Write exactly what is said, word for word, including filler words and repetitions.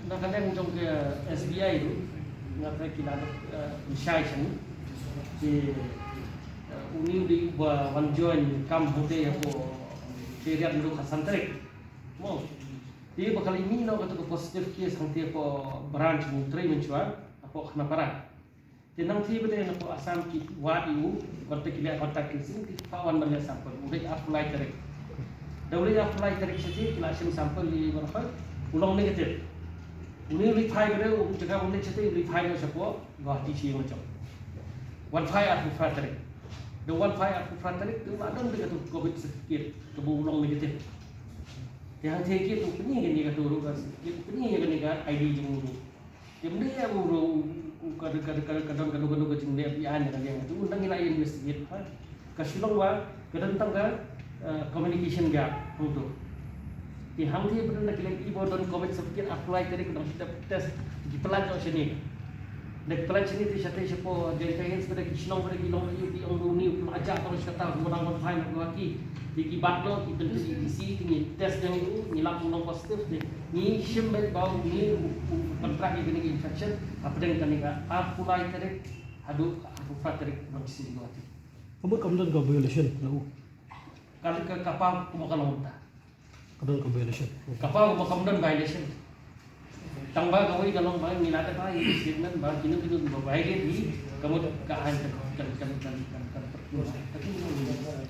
Na ka liang jong ka S B I ruh, nga trai ki la dep, eh, pynshai sha ngi. Te, eh, uni u dei uba wan join kam hangte hapoh Khliehriat naduh khatsan tarik. Mo. Te ba ka la mih noh kata ka positive case hangte hapoh branch Mawtrei mynshuwa, hapoh Khanapara. Te nangta ba dei na pdeng Assam ki wad ïa u, contact ki leh contact tracing, ki phah wan ban leh sample, u leit arphew lai tarik. Da u leit arphew lai tarik shatei ki la shim sample ïa u, u long negative. Une u leit phai ba dei, u jaka u leit shatei u leit phai noh shapoh Guwahati shi ïing la jong. Wan phai arphew phra tarik. Da wan phai arphew phra tarik te u la don beit katu ka COVID certificate kaba u long negative. Te hangta ki u pyni ïa kane katu ruh ka certificate, u pyni ïa kane ka I D jong u ruh. Te mynta ïa u ruh u ka, ka, ka, ka don, ka don, ka don ka jingleh beiñ ïa ka liang. Te u dang ïa la investigate ha. Ka shu long ba ka don tang ka, eh, communication gap hangto. Te hangta ba don na ka liang i ba don COVID certificate arphew lai tarik ka dang shu test, ki pynlait noh shane. Da ki pynlait shane te shatei shapoh Jaintia Hills ba da ki shnong ba da ki long ïa ki ong ruh ni u pynlait jah tang shatei u dang wan phai na Guwahati. Te ki bat noh ki pynthut ïa ki E T C te ngi test ïa u, ngi lap u long positive te ngi shim beit ba u ngi u, u, u contract ïa kane ka infection hapdeng kane ka arphew lai tarik haduh arphew phra tarik ban shisien Guwahati. Ka mut kam don ka violation na u. Ka, ka, ka paw kumba ka long mynta. Ka don ka violation. Ka paw kumba kam don violation. Tang ba kawei ka long ba ngi la dep ai statement ba kino kino ba violate hi ka mut ka aiñ kan, kan, kan, kan, kan, kan.